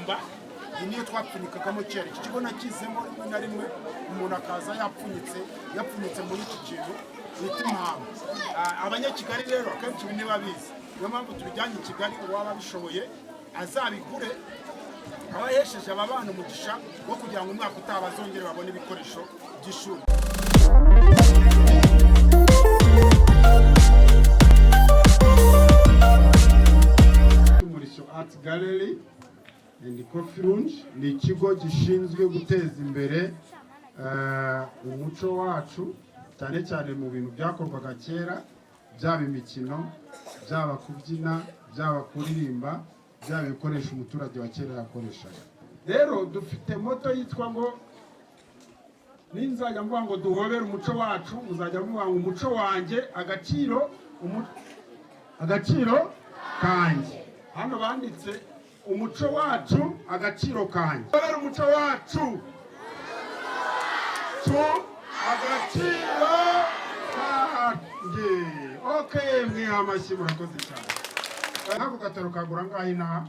Ibumba. Iyi niyo twapfunyikagamo kera. Iki kigo nakizemo rimwe na rimwe umuntu akaza yapfunyitse, yapfunyitse muri iki kintu bita impamba. Abanyakigali rero akenshi ibi ntibabizi, niyo mpamvu tubijyanye i Kigali. Uwaba abishoboye azabigure, aba yahesheje aba bana umugisha wo kugira ngo umwaka utaha bazongere babone ibikoresho by'ishuri. Umurishyo Art Gallery and Coffee Lounge ni ikigo gishinzwe guteza imbere umuco wacu, cyane cyane mu bintu byakorwaga kera, byaba imikino, byaba kubyina, byaba kuririmba, byaba ibikoresho umuturage wa kera yakoreshaga. Rero dufite motto yitwa ngo ninzajya mvuga ngo duhobere umuco wacu, muzajya muvuga ngo umuco wanjye, agaciro, agaciro kanjye. Hano banditse umuco wacu, agaciro kanjye. Duhobere umuco wacu cu agaciro kanjye. Okay, mwiha amashyi, murakoze cyane. Nk'ako gataro kagura angahe inaha,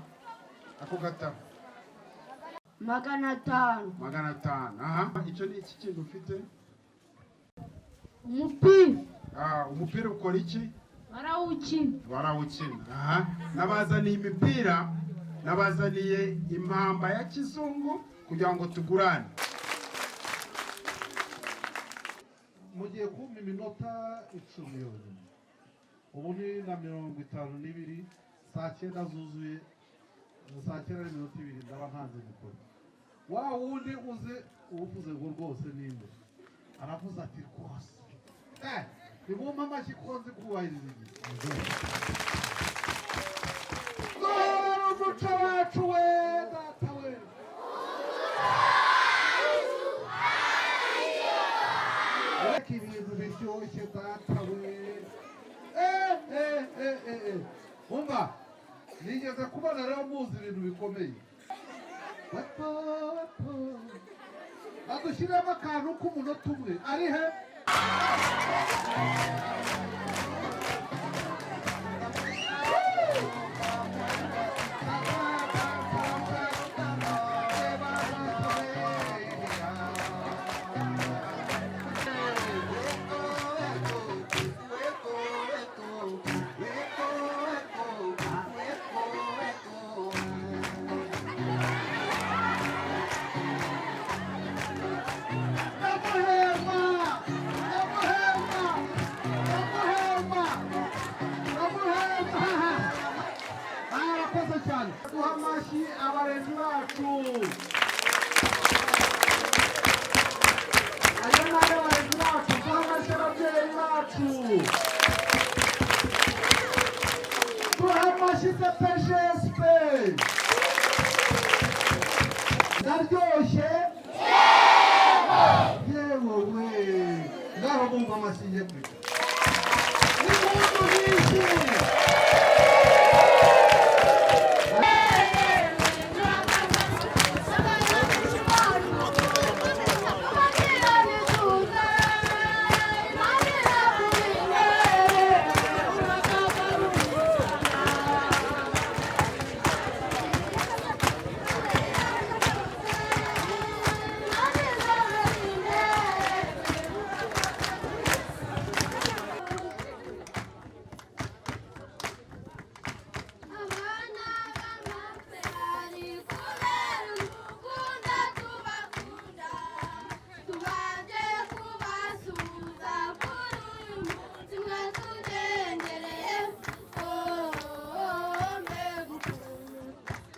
ako gataro? 500. 500. Aha, icyo ni iki kintu ufite? Umupira. Ah, umupira ukora iki? Barawukina. Barawukina. Aha, nabazaniye imipira, nabazaniye impamba ya kizungu kugira ngo tugurane. Mugiye kumpa iminota 10 yonyine. Ubu ni na 52, saa 9 zuzuye, saa 9:02 ndaba ntanze mikoro. Wa wundi uzi uvuze ngo rwose ninde aravuze ati rwose nimumpe amashyi ko nzi kubahiriza igihe. Duhobere umuco wacu we data we. Reka ibintu biryoshye data we. Umva, nigeze kubona rero muzi ibintu bikomeye. Wepo, wepo. Adushyiremo akantu k'umunota umwe ari he? Ndamuhema, ndamuhema, ndamuhema, ndamuhema. Arakoze cyane. Duha amashyi abarezi bacu. Ayo ni ay'abarezi bacu. Duha amashyi ababyeyi bacu. Duha amashyi CPGSP. Ndaryoshye yewe we, ngaho bumva amashyi ye. Impundu nyinshi. Abana b'amapera kubera urukundo tubakunda, tubanje kubasuhuza kuri uyu munsi mwatugendereye. Oh, mbega ukuntu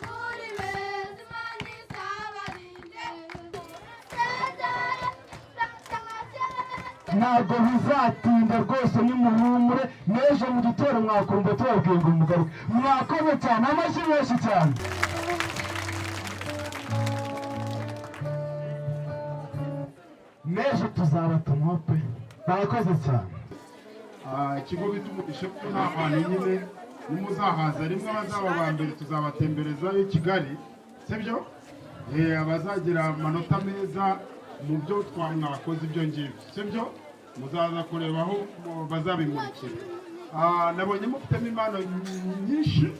muri beza! Imana izabarinde. Ntabwo bizatinda rwose, nimuhumure. N'ejo mu gitondo mwakumva tubabwiye ngo mugaruke. Mwakoze cyane, amashyi menshi cyane. N'ejo tuzabatuma pe. Mwakoze cyane. Ikigo bita Umugisha nta hantu nyine nimuzahaza rimwe, abazaba ba mbere tuzabatemberezayo i Kigali, sibyo? Abazagira amanota meza mu byo mwakoze ibyo ngibyo, sibyo? Muzaza kureba aho bazabimurikira. Nabonye mufitemo impano nyinshi.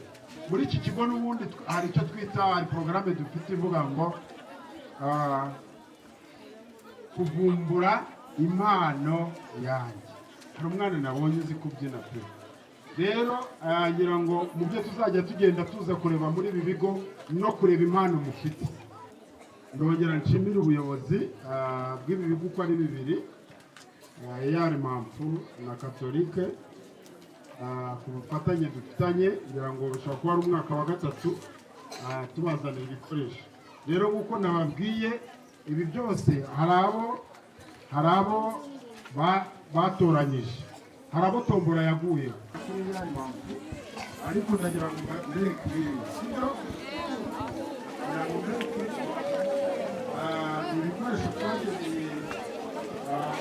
Muri iki kigo n'ubundi hari icyo twita, hari porogaramu dufite ivuga ngo kuvumbura impano yanjye. Hari umwana nabonye uzi kubyina pe. Rero ngira ngo mu byo tuzajya tugenda tuza kureba muri ibi bigo no kureba impano mufite. Ndongera nshimire ubuyobozi bw'ibi bigo uko ari bibiri, EAR Mamfu na Katolike, ku bufatanye dufitanye. Ngira ngo bishobora kuba ari umwaka wa gatatu tubazanira ibikoresho. Rero nk'uko nababwiye, ibi byose hari abo batoranyije, hari abo tombora yaguyeho kuri EAR Mamfu, ariko ndagira ngo mbereke ibintu, sibyo? Kugira ngo mbereke ibikoresho twageneye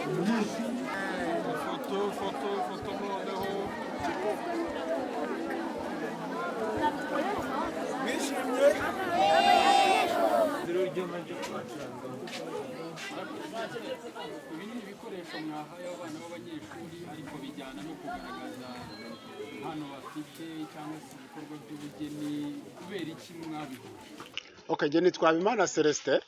umunyeshuri. Foto, foto, foto noneho. Mwishimye? Ibi ni ibikoresho mwahaye abana b'abanyeshuri, ariko bijyana no kugaragaza impano bafite cyangwa se ibikorwa by'ubugeni. Kubera iki mwabihuje? Okay, njye nitwa Habimana Celestin.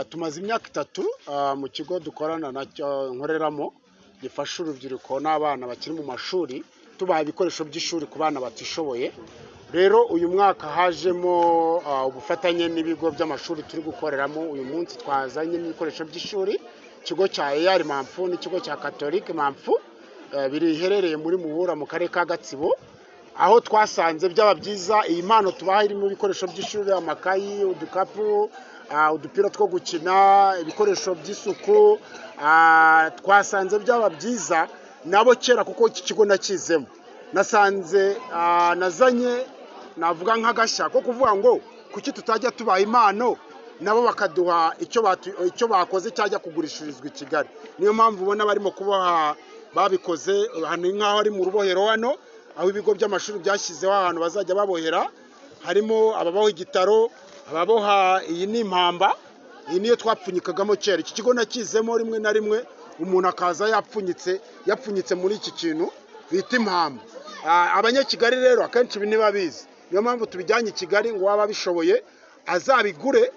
Tumaze imyaka 3 mu kigo dukorana nacyo nkoreramo, gifasha urubyiruko n'abana bakiri mu mashuri, tubaha ibikoresho by'ishuri ku bana batishoboye. Rero uyu mwaka hajemo ubufatanye n'ibigo by'amashuri turi gukoreramo. Uyu munsi twazanye ibikoresho by'ishuri, ikigo cya EAR Mamfu n'ikigo cya Catholique Mamfu, biherereye muri Muhura mu karere ka Gatsibo, aho twasanze byaba byiza iyi mpano tubaha irimo ibikoresho by'ishuri: amakayi, udukapu, udupira two gukina, ibikoresho by'isuku. Twasanze byaba byiza nabo kera, kuko iki kigo nakizemo, nasanze nazanye navuga nk'agashya ko kuvuga ngo kuki tutajya tubaha impano, nabo bakaduha icyo bakoze cyajya kugurishirizwa i Kigali. Niyo mpamvu ubona barimo kuboha, babikoze hano nk'aho ari mu rubohero hano, aho ibigo by'amashuri byashyizeho ahantu bazajya babohera. Harimo ababoha igitaro, ababoha, iyi ni impamba, iyi niyo twapfunyikagamo kera. Iki kigo nakizemo, rimwe na rimwe umuntu akaza yapfunyitse, yapfunyitse muri iki kintu bita impamba. Abanyakigali rero akenshi ibi ntibabizi, niyo mpamvu tubijyanye i Kigali ngo uwaba abishoboye azabigure,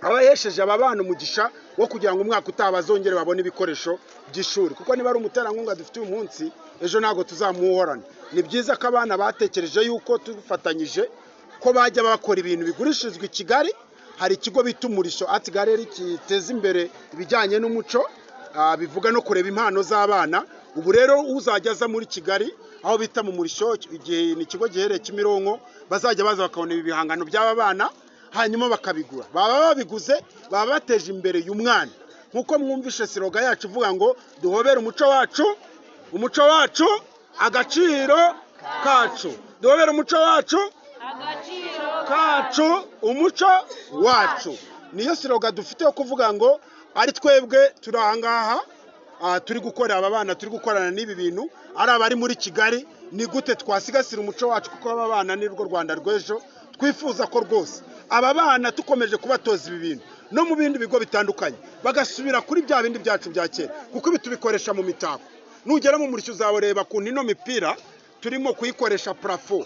aba yahesheje aba bana umugisha wo kugira ngo umwaka utaha bazongere babone ibikoresho by'ishuri, kuko niba ari umuterankunga dufite uyu munsi, ejo ntabwo tuzamuhorana. Ni byiza ko abana batekereje yuko tufatanyije ko bajya bakora ibintu bigurishirizwa i Kigali. Hari ikigo bita Umurisho Art Gallery giteza imbere ibijyanye n'umuco, bivuga no kureba impano z'abana. Ubu rero uzajya aza muri Kigali aho bita mu Murisho, igihe ni ikigo giherereye Kimironko, bazajya baza bakabona ibi bihangano by'aba bana, hanyuma bakabigura. Baba babiguze, baba bateje imbere uyu mwana, nk'uko mwumvishe slogan yacu ivuga ngo duhobere umuco wacu, umuco wacu agaciro kacu, duhobere umuco wacu kacu, umuco wacu. Niyo slogan dufite yo kuvuga ngo ari twebwe turi aha ngaha, turi gukorera aba bana, turi gukorana n'ibi bintu, ari abari muri Kigali, ni gute twasigasira umuco wacu? Kuko aba bana ni rwo Rwanda rw'ejo. Twifuza ko rwose aba bana tukomeje kubatoza ibi bintu, no mu bindi bigo bitandukanye bagasubira kuri bya bindi byacu bya kera, kuko ibi tubikoresha mu mitako. Nugera mu murishyo uzareba ukuntu ino mipira turimo kuyikoresha plafond.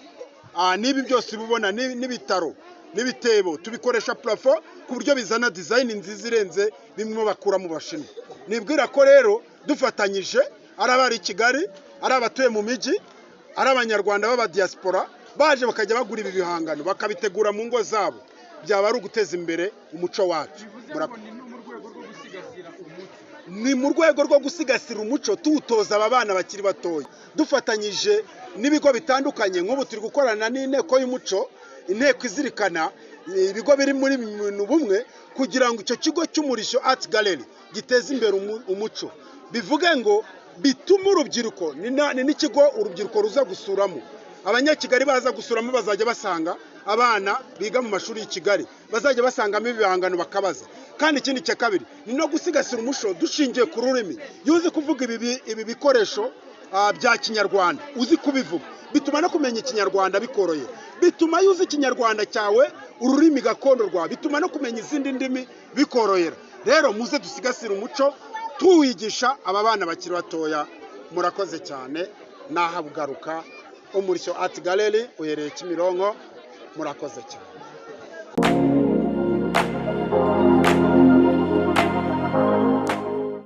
N'ibi byose ubibona, n'ibitaro n'ibitebo tubikoresha plafond, ku buryo bizana design nziza irenze bimwe bakura mu Bashinwa. Nibwira ko rero dufatanyije, ari abari i Kigali, ari abatuye mu mijyi, ari Abanyarwanda b'abadiaspora baje bakajya bagura ibi bihangano bakabitegura mu ngo zabo, byaba ari uguteza imbere umuco wacu. Bivuze ngo ni no mu rwego rwo gusigasira umuco. Ni mu rwego rwo gusigasira umuco, tuwutoza aba bana bakiri batoya, dufatanyije n'ibigo bitandukanye. Nk'ubu turi gukorana n'inteko y'umuco, inteko izirikana ibigo biri muri bintu bumwe, kugira ngo icyo kigo cy'Umurisho Art Gallery giteze imbere umuco, bivuge ngo bitume urubyiruko, ni n'ikigo urubyiruko ruza gusuramo, Abanyakigali baza gusuramo, bazajya basanga abana biga mu mashuri y'i Kigali, bazajya basangamo ibihangano bakabaza. Kandi ikindi cya kabiri ni no gusigasira umuco dushingiye ku rurimi. Iyo uzi kuvuga ibi bikoresho bya kinyarwanda, uzi kubivuga, bituma no kumenya Ikinyarwanda bikoroye, bituma iyo uzi Ikinyarwanda cyawe, ururimi gakondo rwawe, bituma no kumenya izindi ndimi bikorohera. Rero muze dusigasire umuco tuwigisha aba bana bakiri batoya. Murakoze cyane, nahabugaruka. Umurishyo Art Gallery uherereye Kimironko. Murakoze cyane.